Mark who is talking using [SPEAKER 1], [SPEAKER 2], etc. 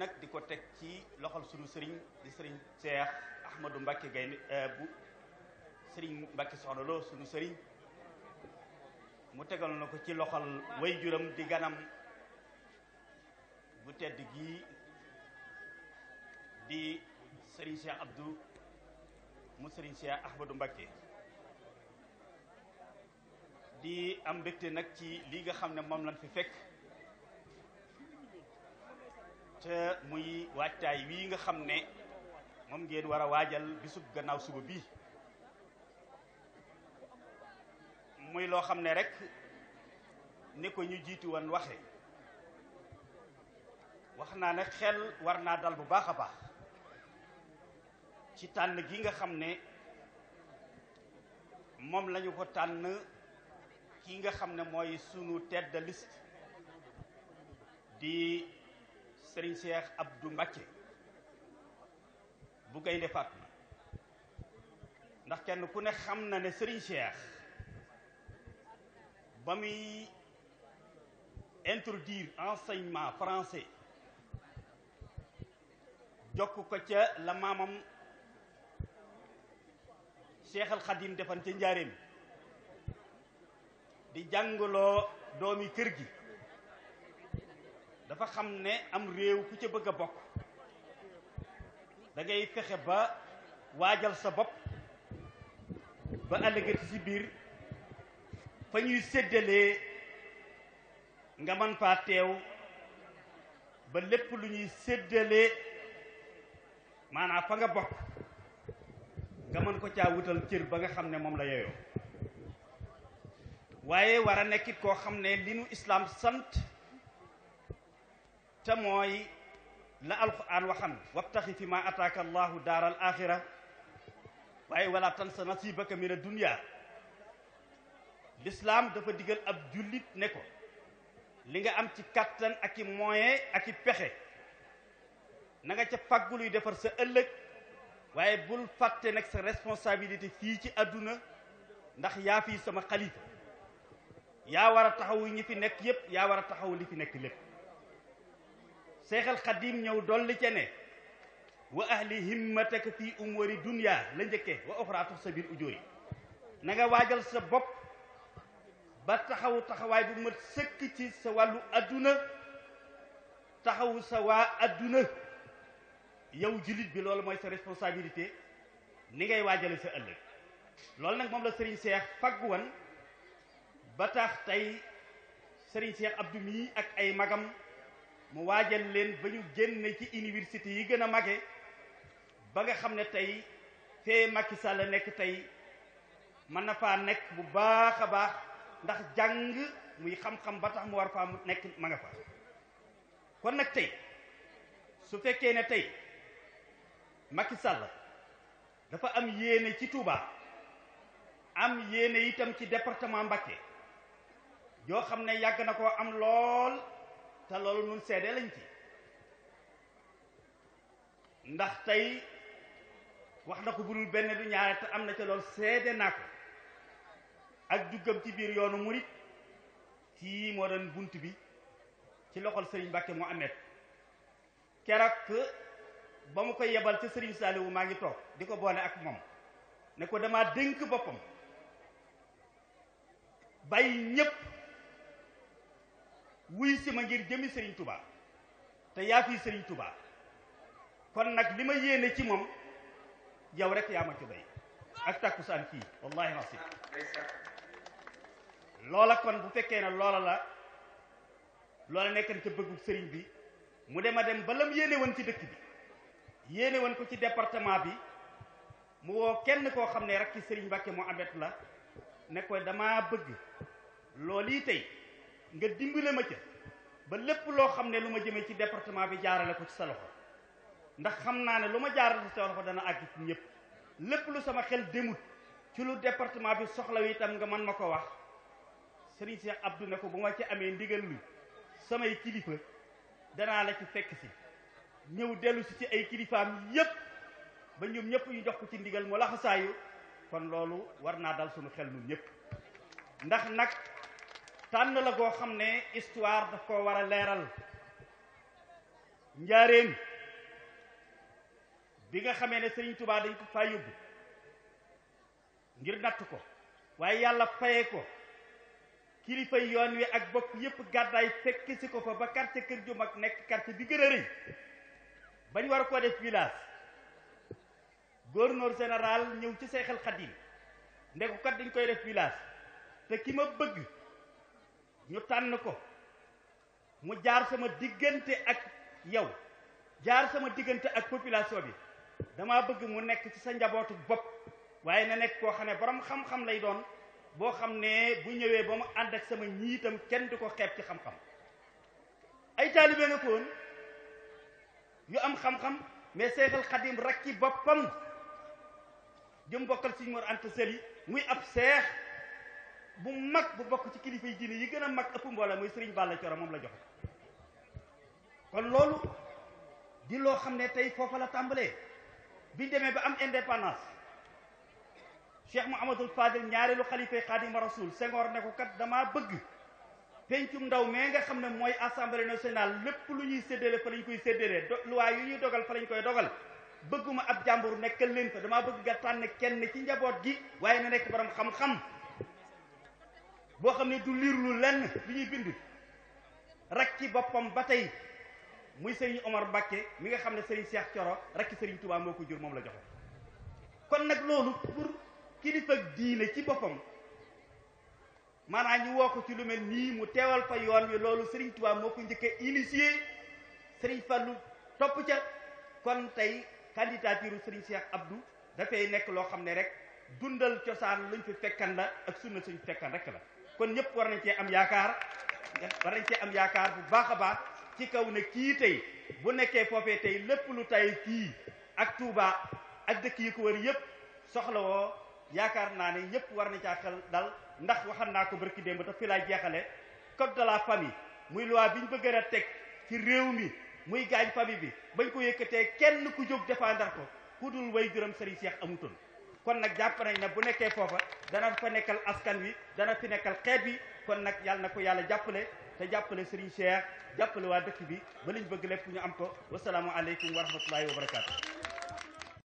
[SPEAKER 1] nag di ko teg ci loxol sunu sëriñ di sëriñ Cheikh Ahmadou Mbacké Gaynde bu sëriñ Mbacké Soxna Lo sunu sëriñ mu tegal na ko ci loxol way juram di ganam bu tedd gii di sëriñ Cheikh Abdou mu sëriñ Cheikh Ahmadou Mbacké di am mbégte nag ci lii nga xam ne moom lañ fi fekk te muy waajtaay wii nga xam ne moom ngeen war a waajal bisub gannaaw suba bii muy loo xam ne rek ni ko ñu jiitu woon waxe wax naa ne xel war naa dal bu baax a baax ci tànn gi nga xam ne moom lañu ko tànn ki nga xam ne mooy sunu tête de liste di Serigne Cheikh Abdou Mbacké bu Gaynde Fatma ndax kenn ku ne xam na ne Serigne Cheikh ba muy introduire enseignement français jokk ko ca la maamam Cheikh al Khadim defan ca njaareem di jàngaloo doomi kër gi dafa xam ne am réew ku ca bëgg a bokk da ngay fexe ba waajal sa bopp ba ëllëgati ci biir fa ñuy séddalee nga mën faa teew ba lépp lu ñuy séddalee maanaam fa nga bokk nga mën ko caa wutal cër ba nga xam ne moom la yeyoo waaye war a nekkit koo xam ne li nu islaam sant te mooy la alquran waxan wabtaxi fi ma ataaka allahu daaral axira waaye wala tansa nasibaka min ad-dunya l'islaam dafa digal ab jullit ne ko li nga am ci kattan ak i moyen ak i pexe na nga ca fàgguluy defar sa ëllëg waaye bul fàtte nag sa responsabilité fii ci àdduna ndax yaa fii sama xalifa yaa war a taxawu ñi fi nekk yépp yaa war a taxawu li fi nekk lépp Seexal Xadim ñëw dolli ca ne wa ahli himmataka fi umuri dunya la njëkke wa uxra tuhsabil ujuri na nga waajal sa bopp ba taxawaay bu mat sëkk ci sa wàllu adduna taxawu sa waa adduna yow jullit bi loolu mooy sa responsabilité ni ngay waajale sa ëllëg loolu nag moom la Serigne Cheikh faggu woon ba tax tey Serigne Cheikh Abdou mi ak ay magam mu waajal leen ba ñu génne ci université yi gën a mage ba nga xam ne tey fee Macky Sall nekk tey mën na faa nekk bu baax a baax ndax jàng muy xam-xam ba tax mu war faa mu nekk ma nga fa kon nag tey su fekkee ne tey Macky Sall dafa am yéene ci Touba am yéene itam ci département Mbacké yoo xam ne yàgg na koo am lool te loolu nun seede lañ ci ndax tey wax na ko budul benn du ñaare te am na ca lool seede naa ko ak duggam ci biir yoonu murit kii moo doon bunt bi ci loxol Serigne Mbacké mu amet keroog ba mu koy yebal ca Serigne Saliou maa ngi toog di ko boole ak moom ne ko dama dénk boppam bàyyi ñépp wuy si ma ngir jëmi Serigne Touba te yaa fii Serigne Touba kon nag li ma yéene ci moom yow rek yaa ma ci doy ak takkusaan fii wallahi nasib loola kon bu fekkee ne loola nekk na ca bëggu sëriñ bi mu dem a dem ba lam yéene woon ci dëkk bi yéene woon ko ci département bi mu woo kenn koo xam ne rek ci Serigne Mbacké mu amet la ne ko damaa bëgg loolu yi tey nga dimbale ma ca ba lépp loo xam ne lu ma jëmee ci département bi jaarale ko ci sa loxo ndax xam naa ne lu ma jaarale ci sa loxo dana àgg ci ñëpp lépp lu sama xel demut ci lu département bi soxla wi itam nga mën ma ko wax Serigne Cheikh Abdou ne ko bu ma ci amee ndigal lu samay kilifa danaa la ci fekk si ñëw dellu si ci ay kilifaam yépp ba ñoom ñëpp ñu jox ko ci ndigal mu laxasaayu kon loolu war naa dal suñu xel ñun ñëpp ndax nag tànn la goo xam ne histoire daf koo war a leeral njaareem bi nga xamee ne Sëriñ Tuubaa dañ ko faa yóbbu ngir natt ko waaye yàlla faye ko kilifa yoon wi ak bopp yépp gàddaay fekk si ko fa ba quartier Kër ju mag nekk quartier bi gën a rëy bañ war koo def village gouverneur général ñëw ci Seexal Xadim ne ko kat dañ koy def village te ki ma bëgg ñu tànn ko mu jaar sama diggante ak yow jaar sama diggante ak population bi dama bëgg mu nekk ci sa njabootu bopp waaye na nekk koo xam ne borom xam-xam lay doon boo xam ne bu ñëwee ba mu ànd ak sama ñiitam kenn du ko xeeb ci xam-xam ay taalibe nga ko woon yu am xam-xam mais Seexal Xadim rakki boppam jëm bokkal Sëriñ Mor Anta Sali muy ab seex bu mag bu bokk ci kilifa yi diine yi gën a mag ëpp mbooloo muy Sëriñ Balla Coro moom la joxe kon loolu di loo xam ne tey foofa la tàmbalee biñ demee ba am indépendance Cheikh Mouhamadul Fadil ñaareelu xalifay Xaadimu Rasuul Senghor ne ko kat damaa bëgg pencum ndaw mais nga xam ne mooy assemblée nationale lépp lu ñuy séddale fa lañ koy séddalee loi yu ñuy dogal fa lañ koy dogal bëgguma ab jàmbur nekkal leen fa damaa bëgg nga tànn kenn ci njaboot gi waaye na nekk borom xam-xam boo xam ne du liir lu lenn li ñuy bind rakki boppam ba tey muy Sëriñ Omar Mbàkke mi nga xam ne Sëriñ Cheikh Coro rakki Sëriñ Touba moo ko jur moom la joxe kon nag loolu pour kilifa diine ci boppam maanaam ñu woo ko ci lu mel nii mu teewal fa yoon wi loolu Sëriñ Touba moo ko njëkk a initié Sëriñ Fallu topp ca kon tey candidature Sëriñ Cheikh Abdou dafay nekk loo xam ne rek dundal cosaan luñ fi fekkan la ak sunna suñ fekkan rek la kon ñëpp war nañ cee am yaakaar bu baax a baax ci kaw ne kii tey bu nekkee foofee tey lépp lu tay kii ak Touba ak dëkk yi ko wër yëpp soxla woo yaakaar naa ne yëpp war na caa xel dal ndax waxal naa ko barki démb te fi laa jeexale code de la famille muy loi bi ñu bëgg a teg ci réew mi muy gaañ famille bi bañ ko yëkkatee kenn ku jóg défendre ko ku dul way juróom Serigne Cheikh amutoon kon nag jàpp nañ ne bu nekkee foofa dana fa nekkal askan wi dana fi nekkal xeet bi kon nag yàlla na ko yàlla jàppale te jàppale Serigne Cheikh jàppale waa dëkk bi ba liñ bëgg lépp ñu am ko wasalaamu aleykum wa rahmatullahi wa barakaatu.